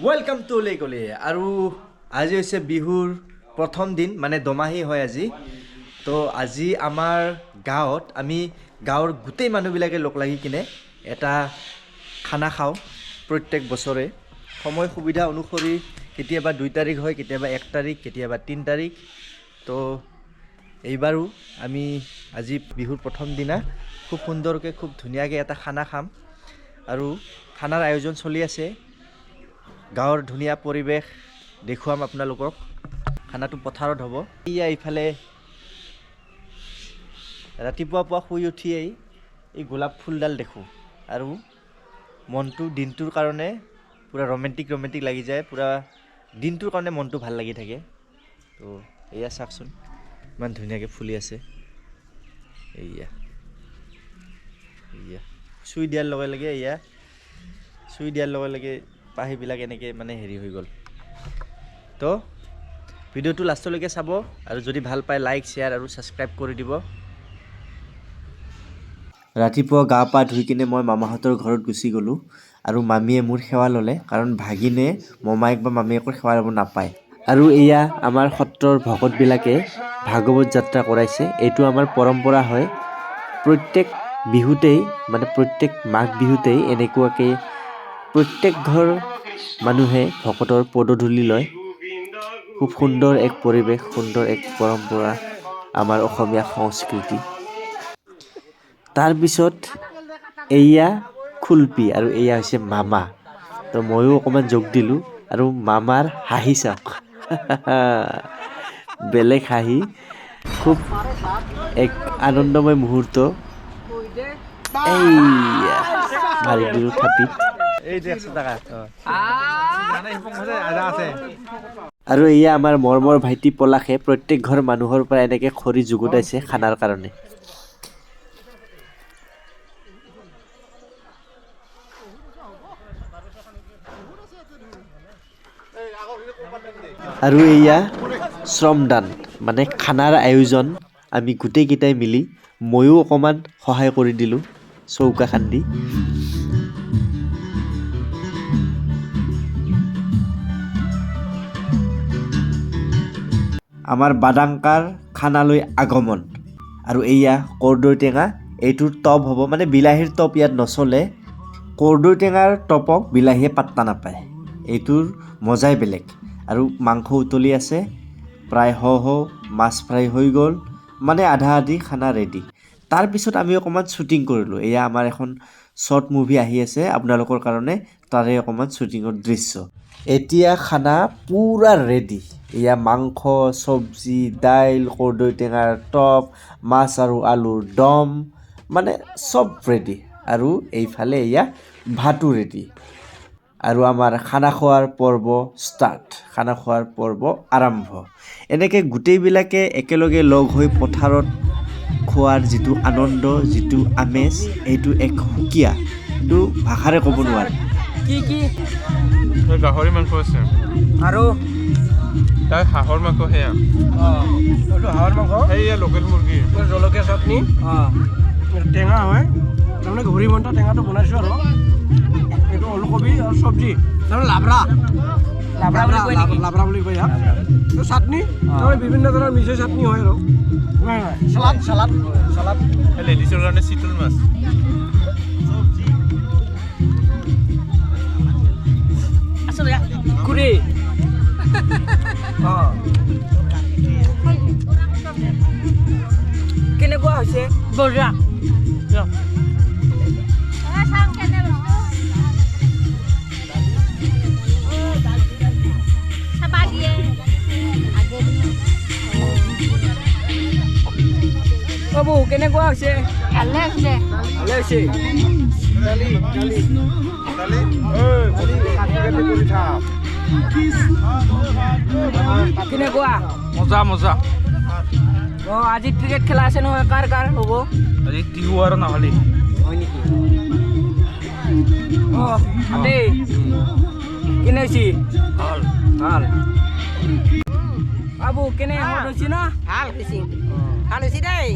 Welcome to লেকলে। আৰু আজি হৈছে বিহুৰ প্ৰথম দিন, মানে দমাহী হয় আজি। তো আজি আমাৰ গাঁৱত আমি গাঁৱৰ গোটেই মানুহবিলাকে লগ লাগি কিনে এটা খানা খাওঁ প্ৰত্যেক বছৰে। সময় সুবিধা অনুসৰি কেতিয়াবা 2 তাৰিখ হয়, কেতিয়াবা 1 তাৰিখ, কেতিয়াবা 3 তাৰিখ। তো এইবাৰো আমি আজি বিহুৰ প্ৰথম দিনা খুব সুন্দৰকৈ, খুব ধুনীয়াকৈ এটা খানা খাম। আৰু খানাৰ আয়োজন চলি আছে। গাঁৱৰ ধুনীয়া পৰিৱেশ দেখুৱাম আপোনালোকক। খানাটো পথাৰত হ'ব। এয়া ইফালে ৰাতিপুৱা পুৱা শুই উঠিয়েই এই গোলাপ ফুলডাল দেখোঁ আৰু মনটো দিনটোৰ কাৰণে পূৰা ৰোমেণ্টিক ৰোমেণ্টিক লাগি যায়, পূৰা দিনটোৰ কাৰণে মনটো ভাল লাগি থাকে। তো এয়া চাওকচোন, ইমান ধুনীয়াকৈ ফুলি আছে। এয়া এয়া চুই দিয়াৰ লগে লগে, এয়া চুই দিয়াৰ লগে লগে পাহিবিলাক এনেকৈ মানে হেৰি হৈ গ'ল। তো ভিডিঅ'টো লাষ্টলৈকে চাব আৰু যদি ভাল পায় লাইক, শ্বেয়াৰ আৰু ছাবস্ক্ৰাইব কৰি দিব। ৰাতিপুৱা গা পা ধুই কিনে মই মামাহঁতৰ ঘৰত গুচি গ'লোঁ আৰু মামীয়ে মোৰ সেৱা ল'লে, কাৰণ ভাগিনে মমায়েক বা মামীয়েকৰ সেৱা ল'ব নাপায়। আৰু এয়া আমাৰ সত্ৰৰ ভকতবিলাকে ভাগৱত যাত্ৰা কৰাইছে। এইটো আমাৰ পৰম্পৰা হয়, প্ৰত্যেক বিহুতেই, মানে প্ৰত্যেক মাঘ বিহুতেই এনেকুৱাকৈ প্ৰত্যেক ঘৰ মানুহে ভকতৰ পদধূলি লয়। খুব সুন্দৰ এক পৰিৱেশ, সুন্দৰ এক পৰম্পৰা আমাৰ অসমীয়া সংস্কৃতি। তাৰপিছত এয়া খুলপি আৰু এয়া হৈছে মামা। তো ময়ো অকণমান যোগ দিলোঁ আৰু মামাৰ হাঁহি চাওক, বেলেগ হাঁহি, খুব এক আনন্দময় মুহূৰ্ত। এইয়া মাৰি দিলোঁ থাপিত। আৰু এয়া আমাৰ মৰমৰ ভাইটি পলাশে প্ৰত্যেক ঘৰ মানুহৰ পৰা এনেকৈ খৰি যুগুতাইছে খানাৰ কাৰণে। আৰু এয়া শ্ৰমদান, মানে খানাৰ আয়োজন আমি গোটেইকেইটাই মিলি, ময়ো অকণমান সহায় কৰি দিলোঁ চৌকা খান্দি। আমাৰ বাদাংকাৰ খানালৈ আগমন। আৰু এয়া কৰ্দৈ টেঙা, এইটোৰ টপ হ'ব, মানে বিলাহীৰ টপ ইয়াত নচলে। কৰ্দৈ টেঙাৰ টপক বিলাহীয়ে পাত্তা নাপায়, এইটোৰ মজাই বেলেগ। আৰু মাংস উতলি আছে, প্ৰায় হওঁ হওঁ, মাছ ফ্ৰাই হৈ গ'ল, মানে আধা আধি খানা ৰেডি। তাৰপিছত আমি অকণমান শ্বুটিং কৰিলোঁ। এয়া আমাৰ এখন শ্বৰ্ট মুভি আহি আছে আপোনালোকৰ কাৰণে, তাৰে অকণমান শ্বুটিঙৰ দৃশ্য। এতিয়া খানা পূৰা ৰেডি। এয়া মাংস, চব্জি, দাইল, কৰ্দৈ টেঙাৰ টপ, মাছ আৰু আলুৰ দম, মানে চব ৰেডি। আৰু এইফালে এয়া ভাতো ৰেডি। আৰু আমাৰ খানা খোৱাৰ পৰ্ব ষ্টাৰ্ট, খানা খোৱাৰ পৰ্ব আৰম্ভ। এনেকৈ গোটেইবিলাকে একেলগে লগ হৈ পথাৰত খোৱাৰ যিটো আনন্দ, যিটো আমেজ, এইটো এক সুকীয়া, এইটো ভাষাৰে ক'ব নোৱাৰে। কি কি গাহৰি মাংস আছে আৰু তাৰ হাঁহৰ মাংস, সেয়া এইটো হাঁহৰ মাংস, সেয়া লোকেল মুৰ্গী, জলকীয়া চাটনি, টেঙা হয়, তাৰমানে ঘূৰি মন্তা টেঙাটো বনাইছোঁ। আৰু এইটো ওলকবি আৰু চব্জি, তাৰমানে লাবৰা, লাবৰা বুলি কয় নেকি? লাবৰা বুলি কয় ইয়াক। চাটনি, তাৰমানে বিভিন্ন ধৰণৰ মিঠৈ চাটনি হয়। আৰু চালাড, চালাড, চালাড। লেডিছৰ কাৰণে চিতল মাছ। খুৰী কেনেকুৱা হৈছে? বঢ়িয়া। বাবু কেনেকুৱা হৈছে? ভালে হৈছে। ভালে হৈছে। কেনেকুৱা? মজা মজা। অঁ, আজি ক্ৰিকেট খেলা আছে নহয়, কাৰ কাৰ হ'ব? আজি টিহু আৰু নাহলি। হয় নেকি? অঁ, দেই কেনে হৈছে? ভাল। ভাল। বাবু কেনে সোৱাদ হৈছে না? ভাল হৈছে, ভাল হৈছে দেই।